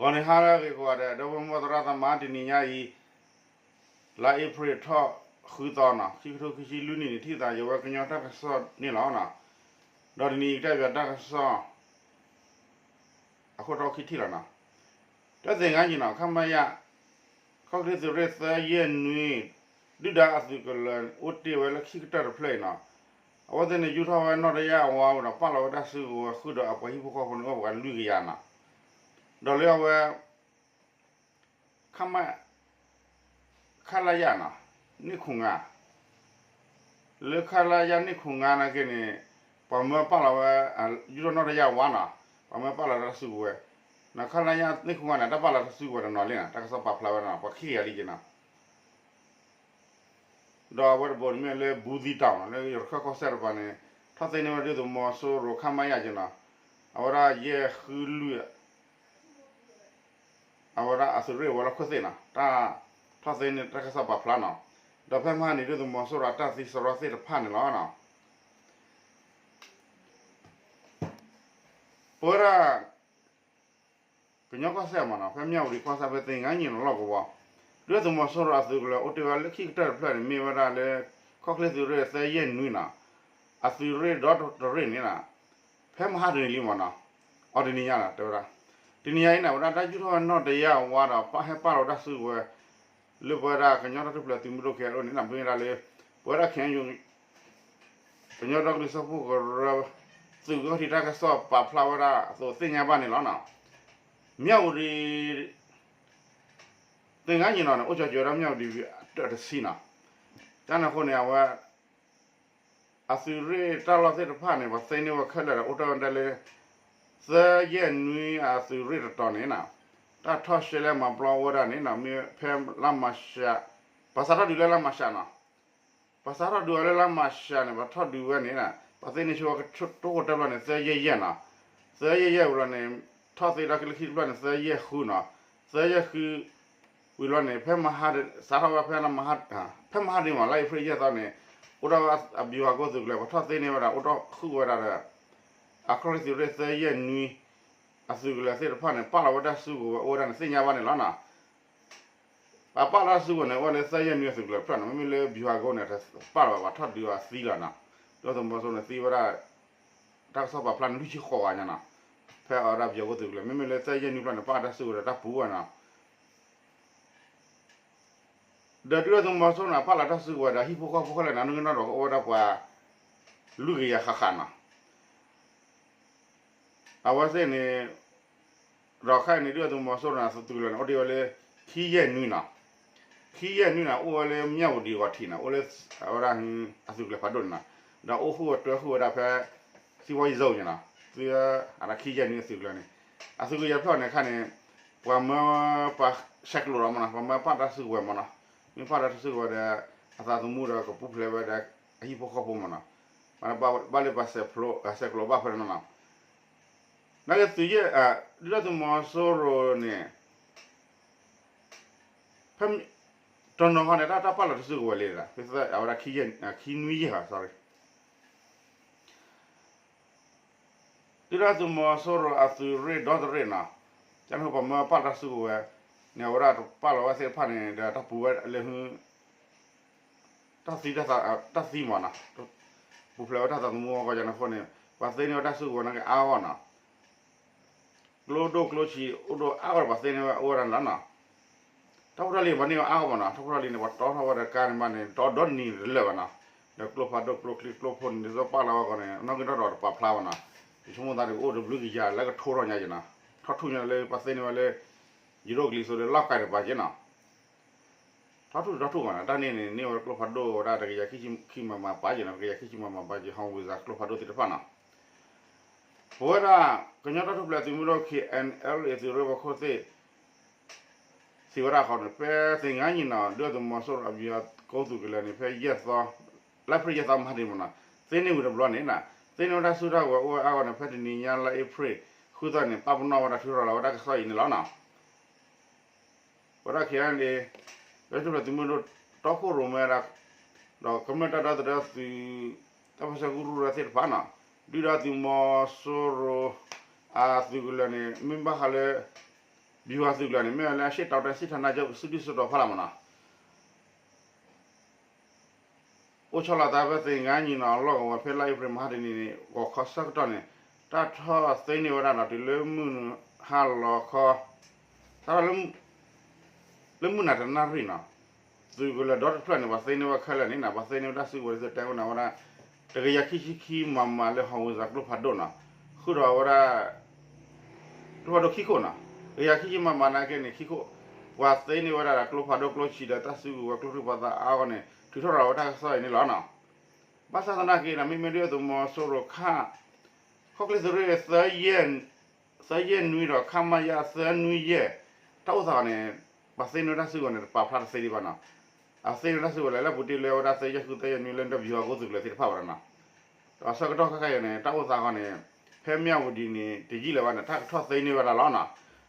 ဂီၤန့ၣ်ဟါလၢအဂ့ၤကိးဂၤဒဲး ဒီပုၢ်ဝဲၢ်မိၢ်သရၣ်သမါ တနံၤညါအံၤ လါအ့ဖြ့ၣ်ထီၣ်ဃုသီနီၤ ခံကထိခံဆံလွံၢ်နံၣ်န့ၣ် ထံၣ်သးယဝဲကညီတၢ်ကစီၣ်န့ၣ်လီၤနီၤ. ဒီးတနံၤအံၤကတဲဘၣ်တၢ်ကစီၣ် အခိၣ်တီခံထံၣ်လီၤနီၤ. တၢ်သ့ၣ်ညါအံၤနီၤ ခမရ ခီၣ်ချ့သုးရ့ၣ်သၢယဲၢ်နွံ ဒုၣ်ဒါအသုးကလၢၤအိၣ်တ့ၢ်ဝဲလၢခံကတၢၢ်တဖျၢၣ်အံၤနီၤ, အဝဲသ့ၣ်န့ၣ် ယူၢ်ထီၣ်ဝဲနီၣ်တယၢ်အဝါဝံၤဒီး ပာ်လီၤဝဲတၢ်စုကဝဲၤဃုာ်ဒီးအပှၤဟံၣ်ဖိဃီဖိန့ၣ် အိၣ်ပှၤလွံၢ်ကယၤနီၤ. ဒီးလၢအဝဲ ခမ ခလရနီၤ နှစ်ခုနစ်ငါး လၢခလရ နှစ်ခုနစ်ငါး နာ်က့န့ၣ် ပှၤမၢပာ်လီၤဝဲ ယူၢ်ထီၣ်နီၣ်တယၢ်ဝါနီၤ, ပှၤမၢပာ်လီၤတၢ်စုကဝဲၤ, ခလရ နှစ်ခုနစ်ငါး န့ၣ် တၢ်ပာ်လီၤတၢ်စုကဝဲၤတနီၤလံနီၤ, တၢ်ကစီၣ်ပာ်ဖျါဝဲနီၤ ပှၤခံကယၤလံက့နီၤ. ဒီးအဝဲတဘိန့ၣ်မ့ၢ်လၢ ဘူးသီးတောင် နီၤ လၢရခၢၣ်ကီၢ်စဲၣ်တပၤန့ၣ် ထီၣ်သ့န့ၢ်ဝဲဒုၣ်ဒါသုးမီၤစိရိၤ ခမရ က့နီၤ, အဝဲဒၣ်ယဲၢ်ဃုလွံၢ် အဝဲဒၣ်အသုးရ့ၣ်ဝဲၤလီၢ်ခိၣ်သ့ၣ်နီၤ, တၢ်ထီၣ်သ့န့ၣ်တၢ်ကစီၣ်ပာ်ဖျါနီၤ, ဒီးဖဲမဟါန့ၣ် ဒုၣ်ဒါသုးမီၤစိရိၤအတၢ်သံစရီသ့ၣ်တဖၣ်န့ၣ်လီၤနီၤ. ပဝဲဒၣ် ကညီကီၢ်စဲၣ်မ့ၢ်နီၤ ဖဲမၠၣ်ဝတံၤကီၢ်စဲၣ် ဖဲသ့ၣ်ညါညံၣ်နီၤလီၢ်ကဝီၤ, ဒုၣ်ဒါသုးမီၤစိရိၤအသုးကလၢၤအိၣ်တ့ၢ်ဝဲလၢခံကတၢၢ်တဖျၢၣ်န့ၣ် မ့ၢ်ဝဲဒၣ်လၢ ခီၣ်ချ့သုးရ့ၣ်သၢယဲၢ်နွံနီၤ, အသုးရ့ၣ်ဒီတရ့ၣ်န့ၣ်နီၤ ဖဲမဟါတနံၤလံမ့ၢ်နီၤ, အီၤတနံၤညါနီၤ တဲဝဲဒၣ်, တနံၤညါအံၤန့ၣ် ဝဲဒၣ်တၢ်ယူၢ်ထီၣ်ဝဲနီၣ်တယၢ်ဝါဒီး ဟဲပာ်လီၤတၢ်စုကဝဲၤ လၢပဝဲဒၣ်ကညီတၢ်ထူၣ်ဖျဲးသုးမုၢ်ဒိၣ် ခဲအံၤန့ၣ်နီၤ မ့ၢ်ဝဲဒၣ်လၢ ပဝဲဒၣ် ခဲအံၤ ကညီဒီကလုာ်စၢဖှိၣ်ကရၢ သုးကီၢ်ထံးတၢ်ကစီၣ်ပာ်ဖျါဝဲဒၣ်အသိးသ့ၣ်ညါဘၣ်န့ၣ်လီၤနီၤ. မၠၣ်ဝတံၤ သ့ၣ်ညါညံၣ်နီၤန့ၣ် အိၣ်ကၠီကၠီဝဲဒၣ်မၠၣ်ဝတံၤအတၢ်တဆံနီၤ, တၢ်န့ၣ်အဃိန့ၣ် အဝဲ အသုးရ့ၣ်တၢ်လီၢ်သ့ၣ်တဖၣ်န့ၣ် ပှၤသ့န့ၢ်ဝဲခဲလၢာ်ဒီး အိၣ်တ့ၢ်ဝဲဒၣ်လၢ သၢယဲၢ်နွံအသုးရ့ၣ်တတီၤန့ၣ်နီၤ, တၢ်ထီၣ်ရှဲလဲမၤပျီဝဲဒၣ်န့ၣ်နီၤ မ့ၢ်ဖဲလါမၢ်ၡး, ပှၤစးထီၣ်ဒုးလၢလါမၢ်ၡးနီၤ ပှၤစးထီၣ်ဒုးအီၤလၢလါမၢ်ၡးန့ၣ် ပှၤထီၣ်ဒုးဝဲန့ၣ် ပှၤသ့န့ၢ်ဆိဝဲကထိတိၢ်ဃိတၢ်ဖျၢၣ်န့ၣ် သၢယဲၢ်ယဲၢ်နီၤ, သၢယဲၢ်ယဲၢ်ဝံၤလီၤန့ၣ် ထီၣ်သ့ဒီးကလၢခံတဖျၢၣ်န့ၣ် သၢယဲၢ်ဃုနီၤ, သၢယဲၢ်ဃု ဝံၤလီၤန့ၣ် ဖဲမဟါ စးထီၣ်ဝဲဖဲလါမၢ် ဖဲမဟါတနံၤမး လါအ့ဖြ့ၣ်ယဲၢ်သီန့ၣ် အိၣ်ဒီးအဘျူးဟးကိသုးကလၢၤ ပှၤထီၣ်သ့န့ၢ်ဝဲဒၣ် အိၣ်ထီၣ်ဃုာ်ဝဲဒၣ်ဒီး အခီၣ်ထံးသုးရ့ၣ်သၢယဲၢ်နွံ အသုးကလၢၤသ့ၣ်တဖၣ်န့ၣ် ပာ်လီၤဝဲတၢ်စုကဝဲၤအိၣ်ဝဲဒၣ်န့ၣ် သ့ၣ်ညါဘၣ်န့ၣ်လီၤနီၤ. ပှၤပာ်လီၤတၢ်စုကဝဲၤန့ၣ် အိၣ်ဝဲလၢသၢယဲၢ်နွံအသုးကလၢၤတဖျၢၣ်နီၤ, မ့မ့ၢ်လၢဘျူးဟးကိန့ၣ် တပာ်လီၤဘၣ် ပှၤထီၣ်ဒုးအီၤသံလီၤနီၤ, ဒုၣ်ဒါသုးမီၤစိရိၤန့ၣ်သံဝဲဒၣ် တၢ်ကစီၣ်ပာ်ဖျါန့ၣ် လွံၢ်ဆံဃိးဂၤညါနီၤ, ဖဲအဝဲဒၣ်ဘျူးဟးကိသုးကလၢၤ မ့မ့ၢ်လၢသၢယဲၢ်နွံဖျၢၣ်န့ၣ် ပာ်တၢ်စုကဝဲၤဒီးတၢ်ပူၤဝဲနီၤ ဒီးဒုၣ်ဒါသုးမီၤစိရိၤန့ၣ် ပာ်လီၤတၢ်စုကဝဲၤဒီးဟံၣ်ဖိဃီဖိခဲလၢာ်န့ၣ် နီၣ်ဂံၢ်နီၣ်ဒွးကအိၣ်ဝဲဒၣ်ပှၤ လွံၢ်ကယၤဃၣ်ဃၣ်နီၤ, အဝဲသ့ၣ်န့ၣ် ဒီးခဲအံၤန့ၣ် ဒုၣ်ဒါသုးမီၤစိရိၤန့ၣ် အသုးကလၢၤန့ၣ် အိၣ်တ့ၢ်ဝဲလၢ ခံယဲၢ်နွံနီၤ, ခံယဲၢ်နွံန့ၣ် အိၣ်ဝဲလၢမၠၣ်ဝတံၤဂီၤထံးနီၤ, အိၣ်လၢ အဝဲဒၣ် အသုးကလၢၤဖးဒိၣ်န့ၣ်နီၤ, ဒီးအိၣ်ဃုာ်ဝဲတွဲဃုာ်ဝဲဒၣ်ဖဲ သံဝီယံၤစိၤန့ၣ်နီၤ, သု အဝဲဒၣ်ခံယဲၢ်နွံအသုးကလၢၤန့ၣ်, အသုးကလၢၤဖျၢၣ်န့ၣ်အခါန့ၣ် ပှၤမၢပှၤဆဲးကျိးလီၤမးနီၤ, ပှၤမၢပာ်တၢ်စုကဝဲၤမးနီၤ, မ့ၢ်ပာ်တၢ်စုကဝဲၤဒီး အသးသမူဒီးကပူၤဖျဲးဝဲဒီး အဟံၣ်ဖိဃီဖိမးနီၤ, ဘၣ်လၢပှၤဆဲးကျိးဘၣ်ဖဲန့ၣ်နီၤ နာ်က့သုးယဲၢ် ဒုၣ်ဒါသုးမီၤစိရိၤန့ၣ် ဖဲ တနီၤဟီန့ၣ် တၢ်တၢ်ပာ်လီၤတၢ်စုကဝဲၤလံ, အဝဲဒၣ် ခံနွံယဲၢ်ဟီ sorry, ဒုၣ်ဒါသုးမီၤစိရိၤအသုးရ့ၣ်ဒီတရ့ၣ်နီၤ, ကန့ၣ်ပှၤမၢပာ်လီၤတၢ်စုကဝဲၤန့ၣ် အဝဲဒၣ်တပာ်လီၤဝဲသ့ၣ်တဖၣ်န့ၣ် ဒီးတၢ်ပူၤဝဲလၢ တၢ်သံ တၢ်သံမးနီၤ, ပူၤဖျဲးဝဲတၢ်သးသမူအဂီၢ် ကန့ၣ်အဃိန့ၣ် ပှၤသ့န့ၢ်ဝဲတၢ်စုကဝဲၤနာ်က့အါဂီၢ်နီၤ, ကျိဒိၣ်ကျိဆံးအိၣ်ဒိၣ်အါဂီၢ်ဒီး ပှၤသ့န့ၢ်ဝဲအိၣ်ဝဲဒၣ်န့ၣ်လီၤနီၤ, တၢ်ဖိတၢ်လံၤပှၤန့ၢ်ဝဲအါဂီၢ်မးနီၤ, တၢ်ဖိတၢ်လံၤန့ၣ် ပှၤတီထီၣ်ဝဲဒီးကါန့ၣ်မးန့ၣ် ဒီဒီနံၤတလၢာ်ဘၣ်နီၤ, ဒီးကျိဖးဒိၣ်ကျိချံကျိဖိန့ၣ် ဒ်သိးပာ်လီၤဝဲအဂီၢ်န့ၣ် နီၣ်ဂံၢ်နီၣ်ဒွးတပာ်ဖျါဘၣ်နီၤ, ယဆိကမိၣ်သးန့ၣ် ကအိၣ်တဘျုးကယၤလၢကထိထီၣ်ညါက့နီၤ, ထီၣ်ထူၣ်ညါလၢပှၤသ့န့ၢ်ဝဲလၢ ယံၤဒိၣ်ကလံၤစိးလၢလီၢ်ကၤတပၤက့နီၤ ထီၣ်ထူၣ်ထီၣ်ထူၣ်မးနီၤ, တၢ်န့ၣ်န့ၣ် န့ၢ်ဝဲကျိဖးဒိၣ်ဝဲဒၣ် တကယၤခံဆံမးမးပာ်က့နီၤ, တကယၤခံဆံမးမးပာ်က့ ဟီဝ့ၤစၢ်ကျိဖးဒိၣ်သ့ၣ်တဖၣ်နီၤ, ပဝဲဒၣ် ကညီတၢ်ထူၣ်ဖျဲးသုးမုၢ်ဒိၣ် ခဲအံၤ သုးရ့ၣ်ဝဲၤခိၣ်သ့ၣ် စံးဝဲဒၣ်ဃီန့ၣ် ဖဲသ့ၣ်ညါနံၣ်နီၤ ဒုၣ်ဒါသုးမီၤစိရိၤအဘျုးဟးကိသုးကလၢၤန့ၣ် ဖဲယဲၢ်သီ လါအ့ဖြ့ၣ်ယဲၢ်သီမဟါတနံၤမးနီၤ, သ့န့ၢ်ဝံၤတဘျီန့ၣ်နီၤ, သ့န့ၢ်ဝဲတၢ်စုတၢ်ကဝဲၤအိၣ်ဝဲအါဂီၢ်န့ၣ် ဖဲတနံၤညါလါအ့ဖြ့ၣ် ဃုသီန့ၣ် ပာ်ပနီၣ်ဝဲဒၣ်ထုးထီၣ်လီၤဝဲဒၣ်ကစီၣ်အံၤန့ၣ်လီၤနီၤ ဝဲဒၣ် ခဲအံၤန့ၣ် လၢထူၣ်ဖျဲးသုးမုၢ်ဒိၣ်တီခိၣ်ရိၣ်မဲဒၣ် ဒီးကမျၢၢ်တၢ်ဒီသဒၢသုး တၢ်ပၢဆှၢကရူၢ်ရၢသ့ၣ်တဖၣ်နီၤ, ဒုၣ်ဒါသုးမီၤစိရိၤ အသုးကလၢၤန့ၣ် မ့ၢ်ဘၣ်ဃးလၢ ဗျူဟာသုးကျိၤန့ၣ် မ့ၢ်ဝဲလၢအရှေ့တောင်တိုင်းစစ်ဌာနချုပ် စုဒုၣ်စုတီၤဖီလာ်မ့ၢ်နီၤ အိၣ်ဆီလီၤသးဖဲသင်္ဃန်းညီနောင် အလီၢ်ကဝီၤဖဲလါအ့ဖြ့ၣ်မဟါတနံၤန့ၣ် ဂီၤခီဆၢကတီၢ်န့ၣ် တၢ်ထီၣ်သ့န့ၢ်ဝဲဒၣ်ဒီးတုၤလၢမုၢ်နုာ်ဟါလီၤခီ တၢ်ထီၣ်လၢ လၢမုၢ်နၤတနၣ်ရံၣ်နီၤ သုးကလၢၤဒီတဖျၢၣ်န့ၣ် ပှၤသ့န့ၢ်ဝဲခဲလၢာ်န့ၣ်နီၤ ပှၤသ့န့ၢ်ဝဲတၢ်စုကဝဲၤလၢသုတဲဝဲန့ၣ်ဝဲဒၣ် တကယၤခံဆံခံ မမ လၢ howitzer ကျိဖးဒိၣ်နီၤ ဃုာ်ဒီးဝဲဒၣ် ကျိဖးဒိၣ်ခံခိၣ်နီၤ တကယၤခံဆံ မမ နာ်က့န့ၣ် ခံခိၣ် ပှၤသ့န့ၢ်ဝဲဒၣ်ဒီးကျိဖးဒိၣ်ကျိဆံးဒီးတၢ်စုကဝဲၤကျိချံမျိာ်သၣ်အါဂီၢ်န့ၣ် ထုးထီၣ်ရၤဝဲတၢ်ကစီၣ်အံၤန့ၣ်လီၤနီၤ ဘၣ်ဆၣ်သနာ်က့နီၤ မ့မ့ၢ်ဒုၣ်ဒါသုးမီၤစိရိၤခ ခီၣ်ချ့သုးရ့ၣ် သၢယဲၢ်နွံဒီး ခမရ သၢနွံယဲၢ် တၢ်အိၣ်သးအီၤန့ၣ် ပှၤသ့န့ၢ်ဝဲတၢ်စုကဝဲၤန့ၣ် တပာ်ဖျါတသ့ဒံးဘၣ်နီၤ အသ့န့ၢ်တၢ်စုကဝဲၤလၢလၢပူၤတ့ၢ်လၢဝဲဒၣ်သၢယဲၢ်ဃု သၢယဲၢ်နွံလၢ ဗျူဟာကုန်းသုးကျိၤသ့ၣ်တဖၣ်ဘၣ်နီၤ ဒီးဆၢကတီၢ်ခဲခါအံၤန့ၣ် တၢ်အိၣ်သးအီၤန့ၣ် ဖဲမၠၣ်ဝတံၤန့ၣ် တယံာ်လၢၤဘၣ်န့ၣ် တၢ်ကထီၣ်သ့န့ၢ်ဝဲဒၣ်လီၤနီၤ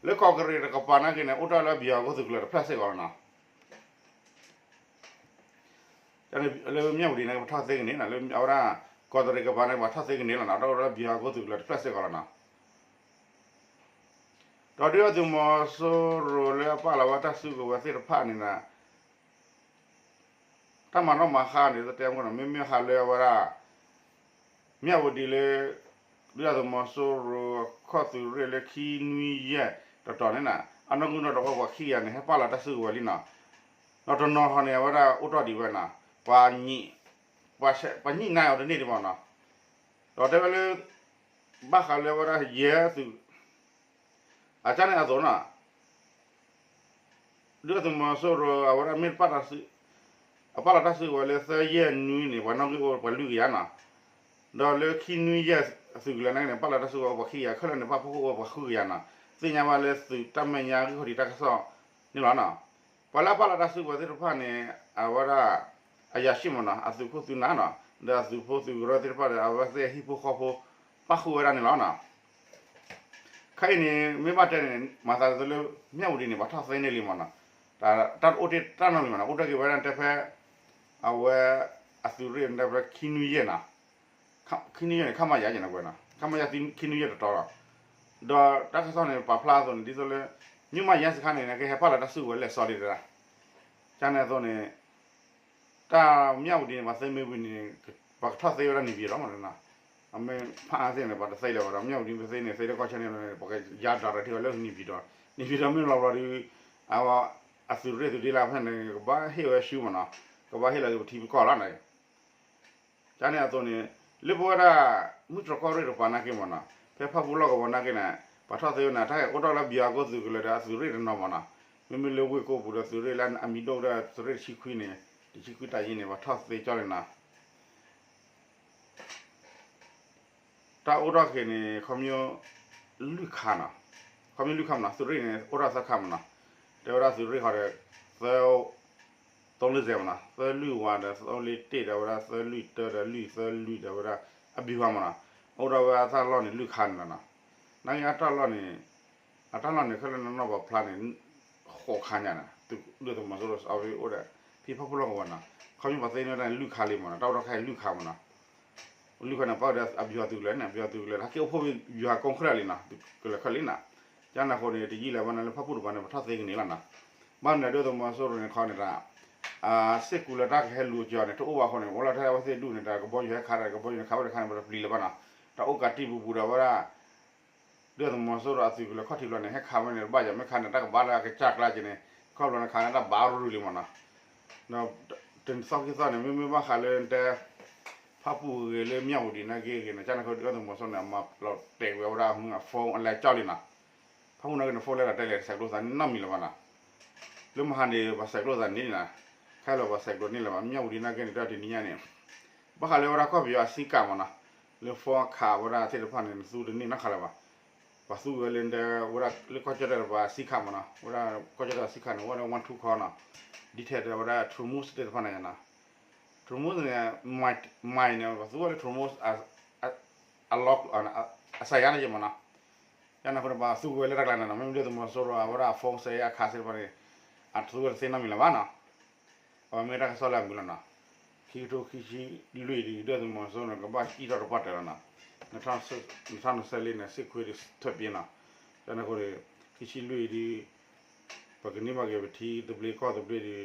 လၢကီၢ်ကရ့ၣ်တကပၤနာ်က့န့ၣ် အိၣ်တ့ၢ်လၢ ဗျူဟာကုန်းသုးကျိၤတဖျၢၣ်စ့ၢ်ကီးလီၤနီၤ လၢမၠၣ်ဝတံၤန့ၣ် ပှၤထီၣ်သ့ကန့ၢ်နီၤ လၢအဝဲဒၣ် ကီၢ်ကရ့ၣ်ကပၤန့ၣ် ပှၤထီၣ်သ့ကန့ၢ်လီၤနီၤ အိၣ်တ့ၢ်လၢ ဗျူဟာကုန်းသုးကျိၤတဖျၢၣ်စ့ၢ်ကီးလီၤနီၤ ဒီးဒုၣ်ဒါသုးမီၤစိရိၤလၢအပာ်လီၤဝဲတၢ်စုကဝဲၤသ့ၣ်တဖၣ်န့ၣ်နီၤ တၢ်မၤနီၣ်မၤဃါန့ၣ် တတဲမ့ၢ်နီၤ မ့မ့ၢ်ဃးလၢအဝဲဒၣ် မၠၣ်ဝတံၤလၢ ဒုၣ်ဒါသုးမီၤစိရိၤအခီၣ်သုးရ့ၣ်လၢခံနွံယဲၢ် တတီၤန့ၣ်နီၤ အနီၢ်ဂံၢ်နီၢ်ဒွးပှၤခံကယၤန့ၣ် ဟဲပာ်လီၤတၢ်စုကဝဲၤလံနီၤ ဒီးတနီၤဟီန့ၣ် အဝဲဒၣ်အိၣ်တ့ၢ်ဒံးဝဲနီၤ ပှၤ ပှၤညံးနါအီၤတန့ၢ်ဒံးဘၣ်နီၤ ဒီးတဲဝဲလၢ ဘၣ်ဃးလၢအဝဲဒၣ်ယဲၢ်သုး အကၢ်န့ၣ်အသိးနီၤ ဒုၣ်ဒါသုးမီၤစိရိၤ အဝဲဒၣ်မ့ၢ်တပာ်တၢ်စု အပာ်လီၤတၢ်စုကဝဲၤလၢသၢယဲၢ်နွံန့ၣ် ပှၤနီၣ်ဂံၢ်အိၣ်ပှၤလွံၢ်ကယၤနီၤ ဒီးလၢခံနွံယဲၢ်သုးကလၢၤနာ်က့န့ၣ် ပာ်လီၤတၢ်စုကဝဲၤအိၣ်ပှၤခံကယၤ ခဲလၢာ်န့ၣ် ပာ်ဖှိၣ်ခိၣ်အိၣ်ပှၤဃုကယၤနီၤ သ့ၣ်ညါဘၣ်လၢသုးတၢ်မဲာ်ညါဂံၢ်ခီၣ်ထံးတၢ်ကစီၣ်န့ၣ်လီၤနီၤ ပှၤလၢအပာ်လီၤတၢ်စုကဝဲၤသ့ၣ်တဖၣ်န့ၣ် အဝဲဒၣ် အရာရှိမ့ၢ်နီၤ အသုးခိၣ်သုးနၢ်နီၤ ဒီးအသုးဖိသုးကရၢသ့ၣ်တဖၣ်ဒီး အဝဲသ့ၣ်အဟံၣ်ဖိဃီဖိ ပၣ်ဃုာ်ဝဲဒၣ်န့ၣ်လီၤနီၤ ခဲအံၤန့ၣ် မ့ၢ်ဘၣ်တဲန့ၣ် မၤသးဒ်သိးလၢ မၠၣ်ဝတံၤန့ၣ် ပှၤထီၣ်သ့န့ၢ်လံမ့ၢ်နီၤ တၢ်တအိၣ်တ့ၢ်တၢ်နီတမံၤမ့ၢ်နီၤ အိၣ်တ့ၢ်က့ၤဝဲဒၣ်တဲဖဲ အဝဲ အသုးရ့ၣ်တဲဖဲခံနွံယဲၢ်နီၤ ခံနွံယဲၢ်န့ၣ် ခမရ ယဲၢ်နီၤ ကွဲးနီၤ ခမရ ခံနွံယဲၢ်တတီၤလီၤ ဒီးတၢ်ကစီၣ်န့ၣ် ပာ်ဖျါအသိးန့ၣ် ဒ်သိးလၢ မ့ၢ်မးယဲၢ်စခါန့ၣ် ကဟဲပာ်လီၤတၢ်စုကဝဲၤလဲၤစီလံတဒၣ် ကန့ၣ်အသိးန့ၣ် တၢ်မၠၣ်ဝတံၤန့ၣ် ပှၤသ့မ့ၢ်ဝံၤန့ၣ် ပှၤကထီၣ်သ့ဝဲဒၣ်န့ၣ်ပံၤဒီးမ့ၢ်နီၤ အမ့ၢ်ဖးအါသ့ၣ်န့ၣ် ပှၤတသ့လၢၤဘၣ်ဒီး မၠၣ်ဝတံၤပသ့န့ၣ် သ့လၢကီၢ်ဆၢန့ၣ်လီၤန့ၣ် ပှၤကယါဒၣ်ရၤထံဝဲလၢန့ၣ်ပံၤဒီး န့ၣ်ပံၤဒီးမ့ၢ်လီၤဘျီဒီး အသုးရ့ၣ်သုးဒ့လၢဖဲန့ၣ် ကဘၣ်ဟ့ၣ်ဝဲဆူမ့ၢ်နီၤ ကဘၣ်ဟ့ၣ်လီၤက့ၤပထံပကီၢ်လီၤန့ၣ် ကန့ၣ်အသိးန့ၣ် လၢပဝဲဒၣ် မုၢ်တြီၢ်ကီၢ်ရ့ၣ်တပၤနာ်က့မ့ၢ်နီၤ ဖဲဖၣ်ပူၣ်လီၢ်ကဝီၤနာ်က့န့ၣ် ပှၤထီၣ်သ့ဝဲန့ၣ် တၢ်ဟဲအိၣ်ထီၣ်လၢဗျူဟာကုန်းသုးကလၢၤဒီးအသုးရ့ၣ်တနီၤမ့ၢ်နီၤ မ့မ့ၢ်လၢဝ့ၢ်ကိပူၤဒီးသုးရ့ၣ်လၢအမံၤဒိၣ်ဒီးသုးရ့ၣ်တဆံခွံန့ၣ် တဆံခွံတၢ်ယံၤန့ၣ် ပှၤထီၣ်သ့ကၠီလံနီၤ တၢ်အိၣ်ထီၣ်က့ၤန့ၣ် ခီဖျိလွံၢ်ခါနီၤ ခီဖျိလွံၢ်ခါမ့ၢ်နီၤ သုးရ့ၣ်န့ၣ် အိၣ်ထီၣ်သၢခါမ့ၢ်နီၤ တဲဝဲဒၣ်သုးရ့ၣ်ဃီဒီး သၢ သၢလွံၢ်စဲးမ့ၢ်နီၤ သၢလွံၢ်ဝးဒီး သၢလွံၢ်တ့ၢ်ဒီးဝဲဒၣ် သၢလွံၢ်တၢဒီး လွံၢ်သၢလွံၢ်ဒီးဝဲဒၣ် အဘံၤဝါမ့ၢ်နီၤ အိၣ်ထီၣ်ဝဲအတၢ်လီၢ်န့ၣ် လွံၢ်ခါန့ၣ်လီၤနီၤ နာ်က့အတၢ်လီၢ်န့ၣ် အတၢ်လီၢ်န့ၣ် ခဲလၢာ်နီၢ်နီၢ်ပှၤဖျါန့ၣ် ဃိးခါညါန့ၣ် ဒုၣ်ဒါသုးမီၤစိရိၤအဝဲအိၣ်ဒီး ဖဲဖၣ်ပူၣ်လီၢ်ကဝီၤနီၤ ခီဖျိပှၤသ့န့ၢ်ဝဲဒၣ်န့ၣ် လွံၢ်ခါလံမ့ၢ်နီၤ တၢ်အိၣ်ထီၣ်ခါအံၤလွံၢ်ခါမ့ၢ်နီၤ လွံၢ်ခါန့ၣ် ပၣ်ဝဲဒၣ်အဗျူဟာသုးကလၢၤန့ၣ် အဗျူဟာသုးကလၢၤ ဟဲက့ၤအိၣ်ဖှိၣ်ဝဲဗျူဟာကုန်းခဲလၢာ်လံနီၤ ကလၢာ်ခဲလၢာ်လံနီၤ ကန့ၣ်အဃိန့ၣ် တယံာ်လၢၤဘၣ်န့ၣ် လၢဖၣ်ပူၣ်တပၤန့ၣ် ပှၤထီၣ်သ့ကန့ၢ်လီၤနီၤ ဘၣ်မနုၤဒုၣ်ဒါသုးမီၤစိရိၤန့ၣ်ခီန့ၣ်တၢ် စ့ၢ်ကီးလၢတၢ်ကဟဲလူၤကီၤန့ၣ် တအိၣ်ဘၣ်အဃိန့ၣ် အိၣ်လီၤထဲအဝဲသ့ၣ်ဒူၣ်န့ၣ် တၢ်ကဘီယူၤဟဲခးတၢ် ကဘီယူၤန့ၣ် ခးဝဲတခါန့ၣ် ပတပျံၤလၢၤဘၣ်နီၤ တၢ်အိၣ်ကးတံၢ်ပူၤပူၤဒီးဝဲဒၣ် ဒုၣ်ဒါသုးမီၤစိရိၤအသုးကလၢၤခီၣ်ထံးဘျီန့ၣ် ဟဲခးဝဲန့ၣ် တဘၣ်ယၤမ့ၢ်ခးန့ၣ် တၢ်ကဘၣ်လၢအကစၢ်ကျါက့ၤန့ၣ် ခီၣ်ဘျီန့ၣ်ခးန့ၣ် တၢ်ဘၣ်ရူၤလံမ့ၢ်နီၤ ဒီးတသီခံသီန့ၣ် မ့မ့ၢ်ဘၣ်ဃးလၢတဲ ဖၣ်ပူၣ်ဂ့ၤလၢမၠၣ်ဝတံၤနာ်က့ဂ့ၤန့ၣ် ကန့ၣ်ခီဒုၣ်ဒါသုးမီၤစိရိၤန့ၣ် အမၤလီၤတဲာ်ဝဲဝဲဒၣ်အ phone အလဲၤကၠီလံနီၤ ဖၣ်ပူၣ်နာ်က့န့ၣ် phone လဲၤဒီးတဲလဲၤတဆဲးကျိးသးန့ၣ်နီတမံၤလၢၤဘၣ်နီၤ လၢမဟါန့ၣ် ပှၤဆဲးကျိးသးန့ၣ်နီၤ ခဲလၢာ်ပှၤဆဲးကျိးန့ၣ်လၢၤဘၣ် မၠၣ်ဝတံၤနာ်က့န့ၣ် တၢ်တနံၤညါန့ၣ် ဘၣ်ဃးလၢဝဲဒၣ်ကီၢ်ပယီၤအ SIM card မ့ၢ်နီၤ လၢ phone အခးဝဲဒၣ်သ့ၣ်တဖၣ်န့ၣ် နသူတန့ၢ်နီတခါလၢၤဘၣ် ပှၤသူဝဲလၢတဲ ဝဲဒၣ်လၢကီၢ်ကၠီၣ်တဲၣ်တပၤ SIM card မ့ၢ်နီၤ ဝဲဒၣ်ကီၢ်ကၠီၣ်တဲၣ် SIM card န့ၣ် ဝဲဒၣ် one two call နီၤ detail ဒီးဝဲဒၣ် True Move သ့ၣ်တဖၣ်န့ၣ်နီၤ True Move န့ၣ် မ့ၢ်န့ၣ် ပှၤသူဝဲလၢ True Move အ lock အစၢၤယါန့ၣ်က့မ့ၢ်နီၤ ယန့ၣ်အဃိန့ၣ် ပှၤသူဝဲလၢတၢ်ကျါန့ၣ်နီၤ မ့မ့ၢ်ဒုၣ်ဒါသုးမီၤစိရိၤအဝဲဒၣ်အ phone စဲးအခးသ့ၣ်တဖၣ်န့ၣ် အသူဝဲတသ့နီတမံၤလၢၤဘၣ်နီၤ အဝဲမ့ၢ်တၢ်ကစီၣ်လၢအမုာ်လီၤနီၤ ခံကထိခံဆံလွံၢ်ဒုၣ်ဒါသုးမီၤစိရိၤန့ၣ် ကဘၣ်အံၣ်ထီၣ်တပှၢ်တၢၢ်လီၤနီၤ နထၣ်နဆဲးလ့န့ၣ် စစ်ခွေးတွေထွက်ပြေးနီၤ ယန့ၣ်အဃိန့ၣ် ခံဆံလွံၢ်ဒုး ပကန့ၢ်ဘၣ်က့ၤပထံသဘျ့ကီၢ်သဘျ့ဒီး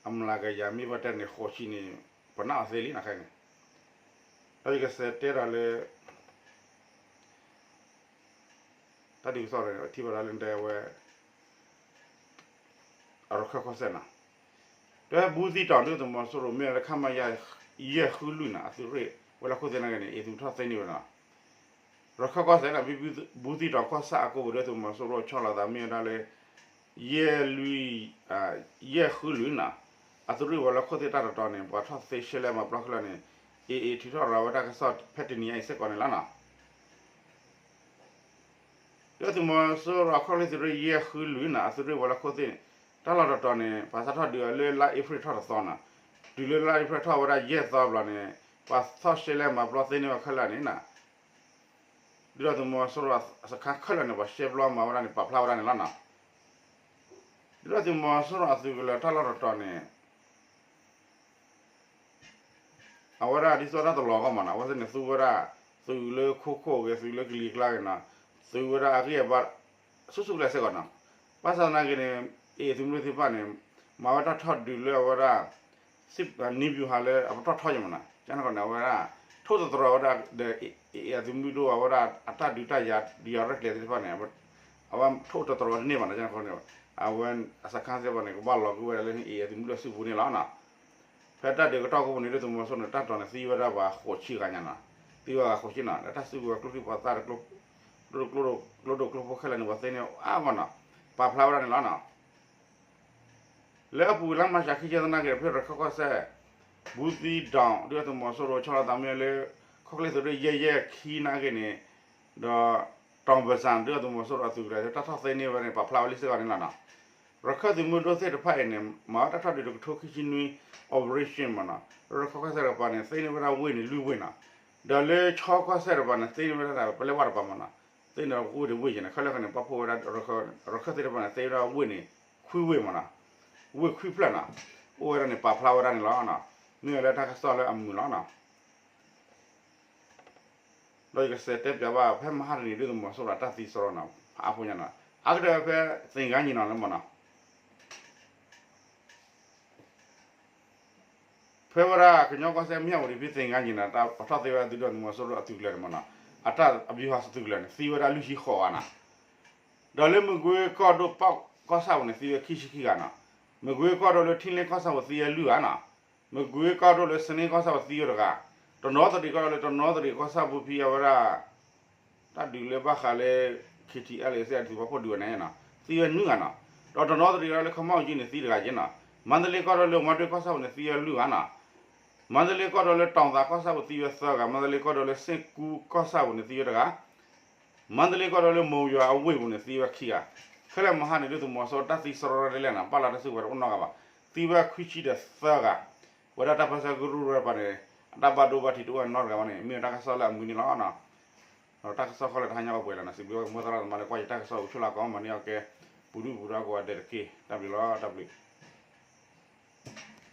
အမျးကယၤမ့ၢ်ဘၣ်တဲန့ၣ် ဃိးဆံန့ၣ် ပနာ်အီၤသ့လံနၤခဲအံၤန့ၣ်, ဒီးယကစးတဲဒီးလၢ တၢ်ဒုးကစီၣ်န့ၣ် ထံၣ်ဘၣ်ဒၣ်လၢတဲဝဲ အရခၢၣ်ကီၢ်စဲၣ်နီၤ, တဲဘူးသံးတီၤဒုးသုးမီၤစိရိၤမ့ၢ်လၢခမရ ယဲၢ်ဃုလွံၢ်နီၤ အသုးရ့ၣ်ဝဲလၢခိၣ်သ့ၣ်နာ်က့န့ၣ် အ့ၣ်သုးထီၣ်သ့န့ၢ်ဝဲနီၤ, ရခၢၣ်ကီၢ်စဲၣ်နီၤ ဘူးသံးတီၤကီၢ်ဆၣ်အကိးပူၤ ဒုးသုးမီၤစိရိၤဆီလီၤသးမ့ၢ်ဝဲဒၣ်လၢ ယဲၢ်လွံၢ် ယဲၢ်ဃုလွံၢ်နီၤ, အသုးရ့ၣ်ဝဲလၢခိၣ်သ့ၣ်တၢ်တတီၤန့ၣ် ပှၤထီၣ်သ့ရှဲလဲၣ်မၤပျီခဲလၢာ်န့ၣ် အ့ၣ်အ့ၣ်ထုးထီၣ်ရၤဝဲတၢ်ကစီၣ် ဖဲတနံၤအံၤစ့ၢ်ကီးန့ၣ်လီၤနီၤ. ဒုးသုးမီၤစိရိၤခီၣ်ချ့သုးရ့ၣ်ယဲၢ်ဃုလွံၢ်နီၤ အသုးရ့ၣ်ဝဲလၢခိၣ်သ့ၣ်န့ၣ် တၢ်လီၢ်တတီၤန့ၣ် ပှၤစးထီၣ်ဒုးအီၤလၢလါအ့ဖြ့ၣ်ထီၣ်တသီနီၤ, တုၤလၢလါအ့ဖြ့ၣ်ထီၣ်ဝဲဒၣ်ယဲၢ်သီဘျီန့ၣ် ပှၤထီၣ်ရှဲလဲၣ်မၤပျီသ့န့ၢ်ဝဲခဲလၢာ်န့ၣ်နီၤ ဒုးသုးမီၤစိရိၤအစခါခဲလၢာ်န့ၣ် ပှၤရှဲပျီမၤဝဲဒၣ်န့ၣ် ပာ်ဖျါဝဲဒၣ်န့ၣ်လီၤနီၤ. ဒုးသုးမီၤစိရိၤအသုးကလၢၤတၢ်လီၢ်တတီၤန့ၣ် အဝဲဒၣ်ဒ်သိးတၢ်တလီၤကီမးနီၤ အဝဲသ့ၣ်န့ၣ်သူဝဲဒၣ် သုးလၢခိခိၣ်ဂ့ၤ သုးလၢကလံၤကျါဂ့ၤနီၤ သုးဝဲဒၣ်အဂံၢ်အဘါ ဆူၣ်ဆူၣ်ကလဲာ်စ့ၢ်ကီးနီၤ. ဘၣ်ဆၣ်သနာ်က့န့ၣ် အ့ၣ်သုးမုၢ်ဒိၣ်သ့ၣ်တဖၣ်န့ၣ် မၤဝဲတၢ်ထီၣ်ဒုးလၢအဝဲဒၣ် နံၣ်ပျူၤဟးလၢအပတီၢ်ထီယဲၢ်မးနီၤ ကန့ၣ်ဃီန့ၣ် အဝဲဒၣ် ထိၣ်သတြီၤဝဲဒၣ်ဒီး အ့ၣ်အသုးမုၢ်ဒိၣ်အဝဲဒၣ်အတၢ်ဒုးတၢ်ယၤ ဒုးယၤရဲၣ်ကျဲၤသ့ၣ်တဖၣ်န့ၣ် အဝဲထိၣ်သတြီၤတန့ၢ်ဘၣ်နီၤ ကန့ၣ်ဃီန့ၣ် အဝဲအစခါသ့ၣ်တဖၣ်န့ၣ် ကဘၣ်လီၤကွံာ်ဝဲဒၣ်လၢအ့ၣ်အသုးမုၢ်ဒိၣ်စုပူၤန့ၣ်လီၤနီၤ. ဖဲတၢ်ဒုးကတီၢ်ကိးပူၤန့ၣ် ဒုးသုးမီၤစိရိၤန့ၣ် တၢ်တီၤန့ၣ်သံဝဲဒၣ်ပှၤဃိးဆံဂၤညါနီၤ သံဝဲဂၤဃိးဆံနီၤ လၢတၢ်စုကဝဲၤကျိချံမျိာ်သၣ် ကျိဒိၣ်ကျိဒိၣ်ကျိဖိခဲလၢာ်န့ၣ် ပှၤသ့န့ၢ်အါဂီၢ်နီၤ ပာ်ဖျါဝဲဒၣ်န့ၣ်လီၤနီၤ. လၢအပူၤကွံာ်လါမၢ်ၡးခံဆံသနာ်က့ ဖဲရခၢၣ်ကီၢ်စဲၣ် ဘူးသံးတီၤ ဒုးသုးမီၤစိရိၤဆီလီၤသးမ့ၢ်လၢ ခီၣ်ချ့သုးရ့ၣ်ယဲၢ်ယဲၢ်ခံနာ်က့န့ၣ် ဒီး တီၤဘၢၣ်စၣ် ဒုးသုးမီၤစိရိၤအသုးကလၢၤ တၢ်ထီၣ်သ့န့ၢ်ဝဲန့ၣ် ပာ်ဖျါဝဲလံစ့ၢ်ကီးန့ၣ်လီၤနီၤ. ရခၢၣ်သုးမုၢ်ဒိၣ်သ့ၣ်တဖၣ်အံၤန့ၣ် မၤဝဲတၢ်ထီၣ်ဒုးတကထိခံဆံနွံ operation မးနီၤ ရခၢၣ်ကီၢ်စဲၣ်တကပၤန့ၣ် သ့န့ၢ်ဝဲဒၣ်ဝ့ၢ်န့ၣ်လွံၢ်ဝ့ၢ်နီၤ ဒီးလၢခၠီကီၢ်စဲၣ်တကပၤန့ၣ် သ့န့ၢ်ဝဲဒၣ်ပလဲၤဝါတကပၤမးနီၤ သ့န့ၢ်ဝ့ၢ်တဝ့ၢ်ယဲၢ်န့ၣ် ခဲလၢာ်ခဲန့ၣ် ပှၤဖှိၣ်ဝဲဒၣ် ရခၢၣ်သ့ၣ်တဖၣ်န့ၣ် သ့ဝဲဒၣ်ဝ့ၢ်န့ၣ် ခွံဝ့ၢ်မးနီၤ ဝ့ၢ်ခွံဖျၢၣ်နီၤ အိၣ်ဝဲဒၣ်န့ၣ် ပာ်ဖျါဝဲဒၣ်န့ၣ်လီၤ. မ့ၢ်ဝဲလၢတၢ်ကစီၣ်လၢအမုာ်လီၤနီၤ ဒီးယကစးတဲပၠးဘၣ် ဖဲမဟါတနံၤ ဒုးသုးမီၤစိရိၤအတၢ်သံစရီနီၤ အါဖိညါနီၤ အါကတၢၢ်ဖဲသ့ၣ်ဂါညံၤနီၤလၢမးနီၤ ဖဲဝဲဒၣ်ကညီကီၢ်စဲၣ်မ့ၢ်အအိၣ်ဒံးဖဲသ့ၣ်ဂါညံၤနီၤ ပထီၣ်သ့ဝဲဒၣ်ဒုးသုးမီၤစိရိၤအသုးကလၢၤန့ၣ်မးနီၤ အတၢ်အဘျီဟီသုးကလၢၤန့ၣ် သံဝဲဒၣ်လွံၢ်ဆံဃိးဂၤနီၤ ဒီးလၢမကွ့ကီၢ်ဒိၣ်ပီၣ်ကီၢ်ဆၣ်ပူၤန့ၣ် သံဝဲခံဆံခံဂၤနီၤ မကွ့ကီၢ်ဒိၣ်လၢထံလ့ကီၢ်ဆၣ်ပူၤသံဝဲလွံၢ်ဂၤနီၤ မကွ့ကီၢ်ဒိၣ်လၢစန့ကီၢ်ဆၣ်ပူၤသံဝဲတဂၤ တနီသရံၣ်ကီၢ်ဒိၣ်လၢတနီသရံၣ်ကီၢ်ဆၣ်ပူၤဖဲအဝဲဒၣ် တၢ်ဒုးလၢဘၣ်ဃးလၢ ခ့ထံအဲလ်အ့စ့ၣ် အသုးပာ်ဖှိၣ်ဒုးဝဲန့ၣ်နီၤ သံဝဲနွံဂၤနီၤ ဒီးတနီသရံၣ်ကီၢ်ဒိၣ်လၢခီမီၣ်အူကၠံန့ၣ် သံတဂၤက့နီၤ မၤတလ့ကီၢ်ဒိၣ်လၢမၤတွ့ကီၢ်ဆၣ်ပူၤန့ၣ် သံဝဲလွံၢ်ဂၤနီၤ မၤတလ့ကီၢ်ဒိၣ်လၢတီၣ်သးကီၢ်ဆၣ်ပူၤသံဝဲသၢဂၤ မၤတလ့ကီၢ်ဒိၣ်လၢစ့ၣ်ကူကီၢ်ဆၣ်ပူၤန့ၣ်သံဝဲတဂၤ မၤတလ့ကီၢ်ဒိၣ်လၢမိၢ်ယွၤအဝ့ၢ်ပူၤန့ၣ် သံဝဲခံဂၤ ခဲလၢာ်မဟါန့ၣ် ဒုးသုးမီၤစိရိၤတၢ်သံစရီဒ်လဲၣ်နီၤ ပာ်လီၤတၢ်စုကဝဲၤတအိၣ်နီတဂၤဘၣ် သံဝဲခွံဆံဒီးသၢဂၤ ဝဲဒၣ်တၢ်ပၢဆှၢကရူၢ်ကရၢတကပၤန့ၣ် အတၢ်ဘၣ်ဒိဘၣ်ထံးတအိၣ်နီတဂၤဘၣ်န့ၣ် မ့ၢ်တၢ်ကစီၣ်လၢအမုာ်န့ၣ်လီၤ. ဒီးတၢ်ကစီၣ်ခီလၢတဟါညါအိၣ်ပှဲၤလီၤနီၤ စံးဘျုးဝဲကမီသရၣ်သမါလၢကွၢ်ယတၢ်ကစီၣ် အိၣ်ဆူၣ်လၢကီၢ်မၤန့ၢ်အီၤကဲ ပူၤဒုၣ်ပူၤဒါကိးဂၤဒဲးတက့ၢ်. တၢ်ဘျုးလီၤ တၢ်ဘျုး